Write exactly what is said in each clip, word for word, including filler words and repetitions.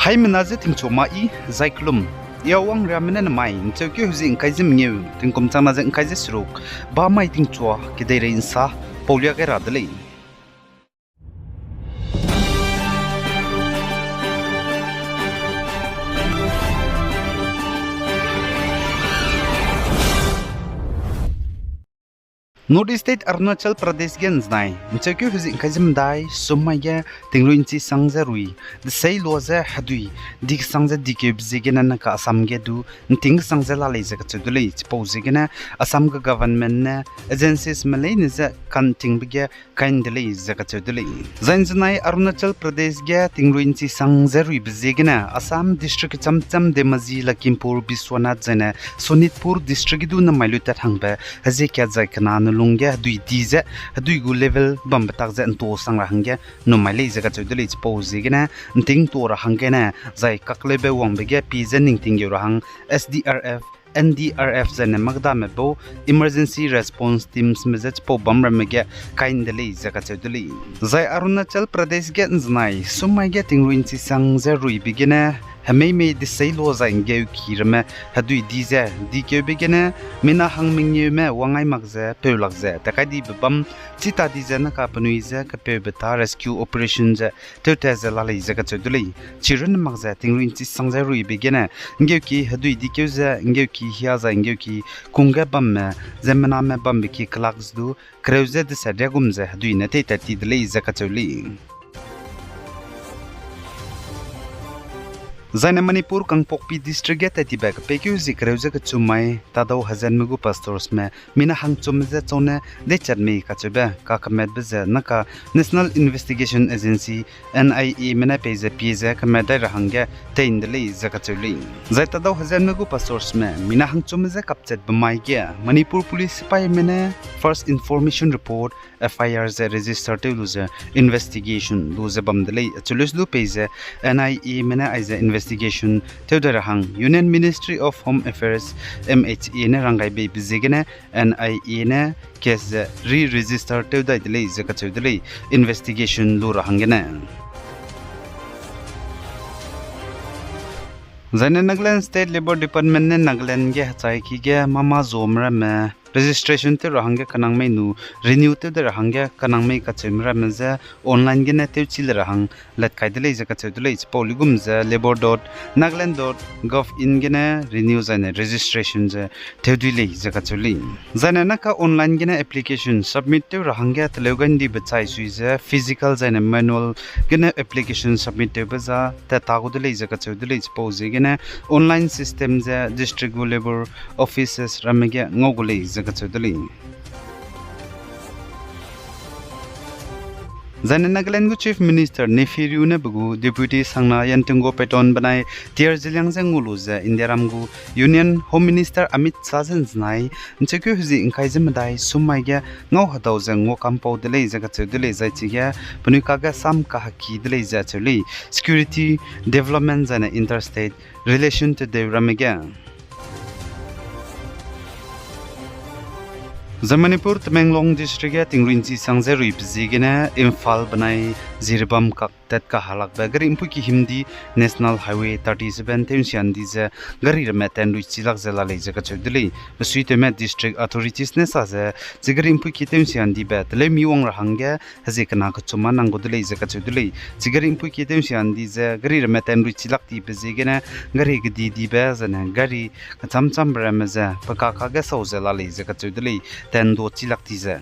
Haimena ze tingchua ma i, zai kelum. I Awang Riame ne nemai ’ncheukeu hezie ’ngkai ze mengeu, tingkum changna ze ’ngkai ze seruk, ba mai tingchua kedeirei ’nsa paulia gai ra de lei. North East State Arunachal Pradesh ge ’nzenai ’ncheukeu hezie ’ngkai ze medai sum mai ge tingrui ’nchi sang ze rui, desei lua ze hedui, di kesang ze dikeube ziegene naka Assam ge du ’nting kesang ze la lei ze kacheu de lei. Chipau ziegene Assam ge government ne agencies me leine ze ka'ntingbe ge kai ’nde lei ze kacheu de lei. Zai ’nzenai Arunachal Pradesh ge tingrui ’nchi sang ze ruibe ziegene Assam district kecham cham Dhemaji, Lakhimpur, Biswanath zaine Sonitpur district ge du namai luitat hangbe hezie kat zai kena ne lungge hedui di ze, hedui gu level bambe tak ze ’nto sang ra hangge numai lei ze kacheu de lei. Chipau ziegene ’nting ’nto ra hanggene zai kakleube wangbe ge pie ze ning tinggeu ra hang S D R F, N D R F zaine makdame bau emergency response teams me je chipau bam ramme ge kai ’nde lei ze kacheu de lei. Zai Arunachal Pradesh ge ’nzenai sum mai ge tingrui ’nchi sang ze ruibe gene hemeimei desei lua zai ’nggeuki ramme hedui di ze, dikeube gene mina hang mengeume wangai mak ze peu lak ze tat kai dibe bam, chita di ze naka penui ze kepeube ta rescue operation ze tewtat ze la lei ze kacheu de lei. Chirunne mak ze tingrui ’nchi sang ze ruibe gene ’nggeuki hedui dikeu ze ’nggeuki hia zai ’nggeuki kungge bamme, ziemmename bambe ki kelak ze du kereu ze deset riagum ze hedui ne teitat ti de lei ze kacheu lei. Zaine Manipur Kangpokpi district ge tat tibe kepeikeu zie kereu ze kechum mai Tadou Hazenme gu pastors me mina hangchumme je chau ne deichat mei kacheube kakemetbe ze naka National Investigation Agency, N I A me ne peize pie ze kemet dai ra hangge tei ’nde lei ze kacheu lei. Zai Tadou Hazenme gu pastors me mina hangchumme je kapchatbe mai ge Manipur Police sipaime ne first information report, F I R ze register tew lu ze investigation lu ze bam de lei. Acheu lei du peize N I A me ne aize investigation tew dai ra hang Union Ministry of Home Affairs, M H A ne ranggai beibe ziegene N I A ne case ze re-register tew dai de lei ze kacheu de lei, investigation lu ra hanggene. Zaine Nagaland State Labour Department ne Nagaland ge hechai ki ge mâ-mâ zome ramme registration tew ra hangge kanang mei nu renew tew dai ra hangge kanang mei kacheume ramme je online gene tewchi le ra hang lat kai de lei ze kacheu de lei. Chipau luigum ze labour dot nagaland dot gov in gene renew zaine registration ze tew dui lei ze kacheu lei. Zaine naka online gene application submit tew ra hangge teleu gai ndibe chai sui ze physical zaine manual gene application submit tewbe za tat ta gu de lei ze kacheu de lei. Chipau ziegene online system ze district gu labour offices ramme ge ngau gu lei ze kacheu de lei. Zaine Nagaland gu Chief Minister Neiphiu Rio ne pe gu Deputy sangna Yantunggo Patton benai tier Zeliang ze ngau lu ze Indiaram gu Union Home Minister Amit Shah ze ’nzenai ’ncheukeu hezie ’ngkai ze medai sum mai ge ngau hedau ze ngua kampau de lei ze kacheu de lei. Zai chige penui kage sam kaheki de lei ze acheu lei. Security development zaine interstate relation tedeu ramme ge Zai Manipur Tamenglong District ge tingrui ’nchi sang ze ruibe ziegene Imphal benai Jiribam kak tat kahalakbe gari ’mpuiki himdi National Highway thirty-seven tew'nsia ’ndi ze gari ramme tat ’nrui chilak ze la lei ze kacheu de lei. Besuitewme district authorities ne sa ze, chi gari ’mpuiki tew'nsia ’ndibe teleu mi wang ra hangge hezie kena kechuma nang gu de lei ze kacheu de lei. Chi gari ’mpuiki tew'nsia ’ndi ze gari ramme tat ’nrui chilak tibe ziegene gari kedidibe zaine gari kecham-chambe ramme ze pe kakage sau ze la lei ze kacheu de lei, tat ’ndo chilak ti ze.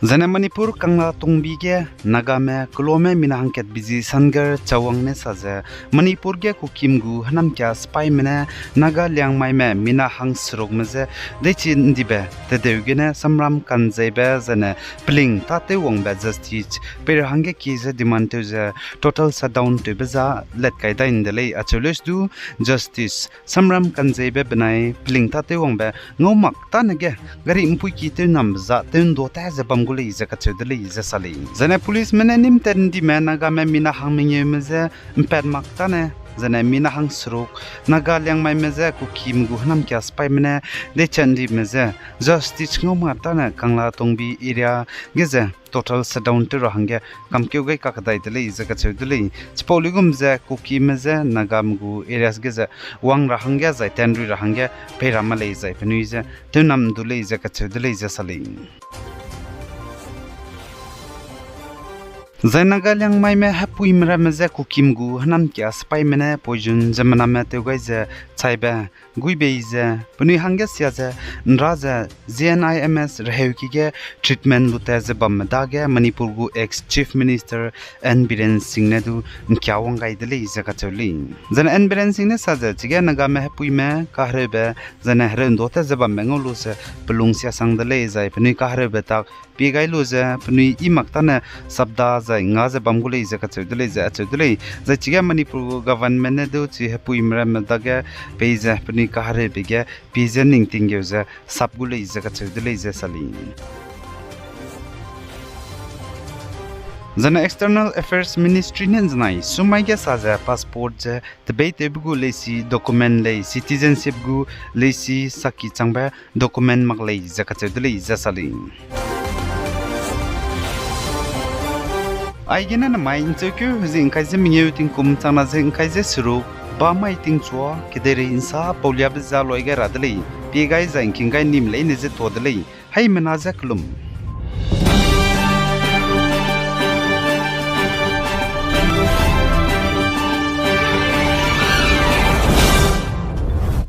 Zaine Manipur Kanglatongbi ge Nagame keluame mina hangkat bizi Sanger Chawang ne sa ze, Manipur ge Kukim gu hênamkia sipaime ne Naga Liangmaime mina hangserukme je deichi ’ndibe tedeu gene samram kanzeibe zaine peling tâtewwangbe justice pei ra hangge ki ze demand tew ze total shutdown tewbe za lat kai dai ’nde lei. Acheu lei du justice samram kanzeibe benai peling tâtewwangbe ngau mak tâne ge gari ’mpuiki tewnambe za tew ’ndo ta ze bam gu lei ze kacheu de lei ze sa lei. Zaine policeme ne nîm tat ’ndime Nagame mina hang mengeume je ’mpat mak tâne Zene mina hangseruk Naga Liangmaime je Kukime gu hênamkia sipaime ne deichat ndime je justice ngau ma tane Kanglatongbi area ge ze total shutdown tew ra hangge kamkeu gai kakdai de lei ze kacheu de lei. Chipau luigum ze Kukime je Nagame gu areas ge ze wang ra hangge zai tenrui ra hangge pei ra ma lei zai penui ze tewnam du lei ze kacheu de lei ze sa lei. Zai Naga Liangmaime hepuime ramme je Kukime gu hênamkia sipaime ne poison ziemmename tew gai ze chaibe guî bei ze penui hangge sia ze nra ze G N I M S reheuki ge treatment lu tat ze bamme dage Manipur gu ex Chief Minister N Biren Singh ne du ’ngkia wang gai de lei ze kacheu lei. Zene N Biren Singh ne sa ze chige Nagame hepuime kahereube zene hereu ’ndu tat ze bamme ngau lu ze pelung siasang de lei zai penui kahereube tak pie gai lu ze penui i mak tane sapda zai nga ze bam gu lei ze kacheu de lei ze acheu de lei. Zai chige Manipur gu government ne du chi hepuime ramme dage pei ze penui kahereube ge pie ze ning tinggeu ze sap gu lei ze kacheu de lei ze sa lei. Zene External Affairs Ministry ne ’nzenai sumai ge sa ze passport ze tebeitewbe gu leisi document lei citizenship gu leisi saki changbe document mak lei ze kacheu de lei ze sa lei. Aigene namai ’ncheukeu hezi ’ngkai ze mengeu tingkum changna ze ’ngkai ze seruk ba mai tingchua kedeirei ’nsa pauliabe ze loi gai ra de lei, pie gai zai ’ngking gai nim leine ze tuâ de lei. Haimena ze kelum.